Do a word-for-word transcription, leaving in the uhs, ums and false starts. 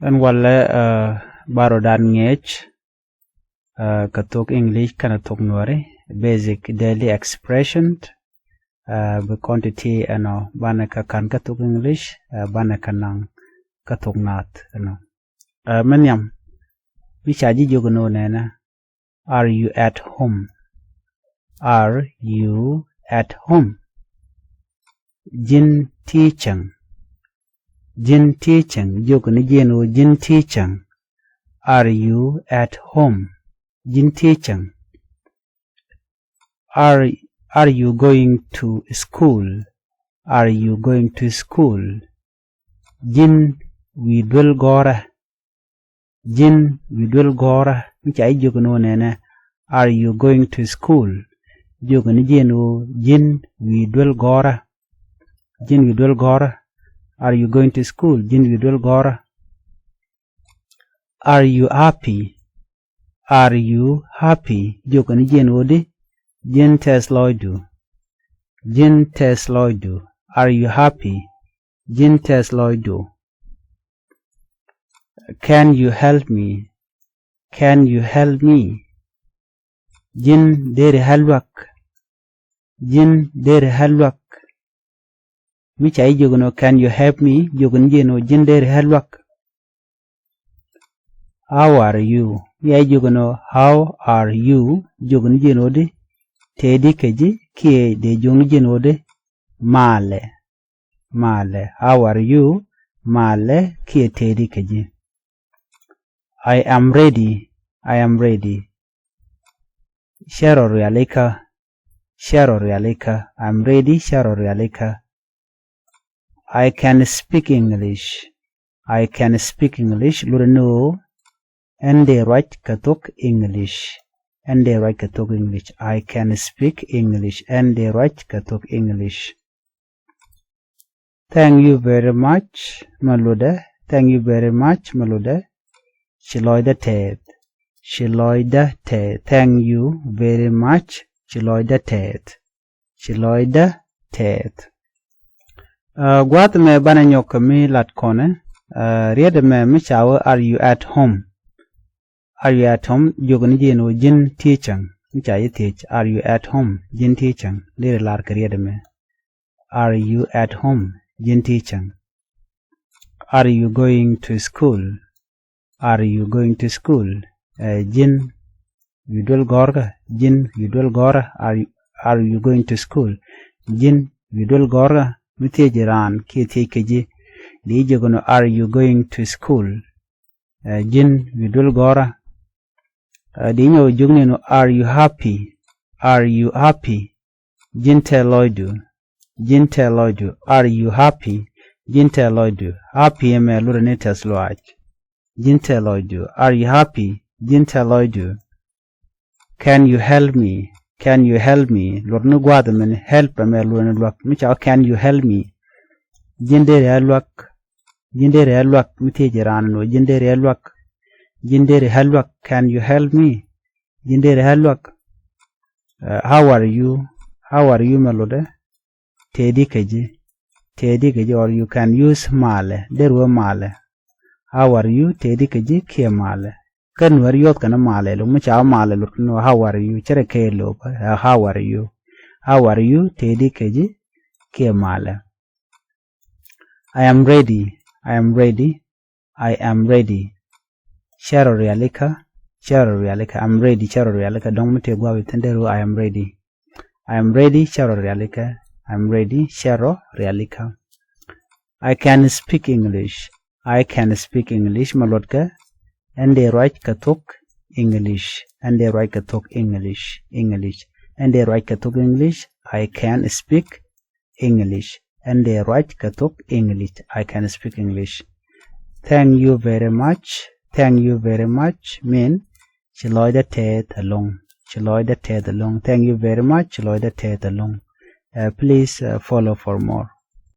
Ɛn walɛ, aa, baro dan ŋi̱eec, aa, kɛ thok English kɛnɛ thok Nuäri, basic daily expression, aa, bi kɔn ti ti ɛnɔ banɛ kɛ ka̱n kä thok English, aa, banɛ kɛ naŋ kä thok Naath ɛnɔ. Aa, mi nhiam, mi ca ji̱ jiök ni ɣöö nɛnɛ, "Are you at home? Are you at home?" Ji̱n ti cäŋ. Ji̱n ti cäŋ. Jiök ni ji̱n ɣöö ji̱n ti cäŋ. Are you at home? Ji̱n ti cäŋ. Are, are you going to school? Are you going to school? Ji̱n wi̱i̱ duel gɔ̱rä. Ji̱n wi̱i̱ duel gɔ̱rä. Mi ca ji̱ jiök ni ɣöö nɛnɛ, "Are you going to school?" Jiök ni ji̱n ɣöö ji̱n wi̱i̱ duel gɔ̱rä. Ji̱n wi̱i̱ duel gɔ̱rä. Are you going to school? Ji̱n wi̱i̱ duel gɔ̱rä. Are you happy? Are you happy? Jiök ni ji̱n ɣöö di, ji̱n tɛth lɔcdu. Ji̱n tɛth lɔcdu. Are you happy? Ji̱n tɛth lɔcdu. Can you help me? Can you help me? Ji̱n deri ɣä luäk. Ji̱n deri ɣä luäk. Mi ca ji̱ jiök ni ɣöö, "Can you help me?" Jiök ni ji̱n ɣöö ji̱n deri ɣä luäk. How are you? Mi ca ji̱ jiök ni ɣöö, "How are you?" Jiök ni ji̱n ɣöö di, "Tëë di kɛ ji̱?" Kiɛ dee jiök ni ji̱n ɣöö di, "Malɛ." Malɛ. How are you? Malɛ kiɛ tëë di kɛ ji̱. I am ready. I am ready. Cɛ rɔ rialikä. Cɛ rɔ rialikä. I am ready. Cɛ rɔ rialikä. I can speak English. I can speak English. Lurɛ ni ɣöö ɛn dee ruac kɛ thok English. Ɛn dee ruac kɛ thok English. I can speak English. Ɛn dee ruac kɛ thok English. Thank you very much, mɛ lotdɛ. Thank you very much, mɛ lotdɛ. Ci lɔcdä tɛth. Ci lɔcdä tɛth. Thank you very much. Ci lɔcdä tɛth. Ci lɔcdä tɛth. Aa, gua̱a̱th mɛ banɛ nyɔk kɛ mi lat kɔnɛ. Aa, riet mɛ mi ca wee, "Are you at home?" Are you at home? Jiök ni ji̱n ɣöö ji̱n ti cäŋ. Mi ca ji̱ thiec, "Are you at home?" Ji̱n ti cäŋ. Deri lar kɛ riet mɛ. Are you at home? Ji̱n ti cäŋ. Are you going to school? Are you going to school? Ɛ, ji̱n wi̱i̱ duel gɔ̱rkä. Ji̱n wi̱i̱ duel gɔ̱rä. Are you, are you going to school? Ji̱n wi̱i̱ duel gɔ̱rkä. Mi thiec raan kiɛ thiec kɛ ji̱, dee jiök ni ɣöö, "Are you going to school?" Ɛ, ji̱n wi̱i̱ duel gɔ̱rä. Ɛ, dee nyɔk jiök ni ɣöö, "Are you happy? Are you happy?" Ji̱n tɛth lɔcdu. Ji̱n tɛth lɔcdu. Are you happy? Ji̱n tɛth lɔcdu. Happy ɛmɛ lurɛ ni tɛth lɔaac. Ji̱n tɛth lɔcdu. Are you happy? Ji̱n tɛth lɔcdu. Can you help me? Can you help me? Luɔt ni gua̱a̱th ɛmɛn, help ɛmɛ luɔt ni luäk. Mi ca wee, "Can you help me?" Ji̱n deri ɣä luäk. Ji̱n deri ɣä luäk. Mi thiec raan ni ɣöö ji̱n deri ɣä luäk. Ji̱n deri ɣä luäk. Can you help me? Ji̱n deri ɣä luäk. Ɛ, how are you? How are you, mɛ lotdɛ? Tëë di kɛ ji̱. Tëë di kɛ ji̱, or you can use malɛ. Deri wee malɛ. How are you? Tëë di kɛ ji̱ kiɛ malɛ. Kä Nuäär yuɔth kɛn malɛ, luk mi ca malɛ, luk ni ɣöö, "How are you?" Cɛ rɛ kɛ lo̱p, ɛ, "How are you?" How are you? Tëë di kɛ ji̱ kiɛ malɛ. I am ready. I am ready. I am ready. Cɛ rɔ rialikä. Cɛ rɔ rialikä. I'm ready. Cɛ rɔ rialikä. Dɔ̱ŋ mi tëë gua̱a̱th thi̱n deri wee, I am ready. I am ready. Cɛ rɔ rialikä. I'm ready. Cɛ rɔ rialikä. I can speak English. I can speak English. Mɛ luɔtkɛ, ɛn dee ruac kɛ thok English. Ɛn dee ruac kɛ thok English. English. Ɛn dee ruac kɛ thok English. I can speak English. Ɛn dee ruac kɛ thok English. I can speak English. Thank you very much. Thank you very much mean, "Ci lɔcdä tɛth ɛlɔ̱ŋ." Ci lɔcdä tɛth ɛlɔ̱ŋ. Thank you very much. Ci lɔcdä tɛth ɛlɔ̱ŋ. Ɛ, please, ɛ, follow for more.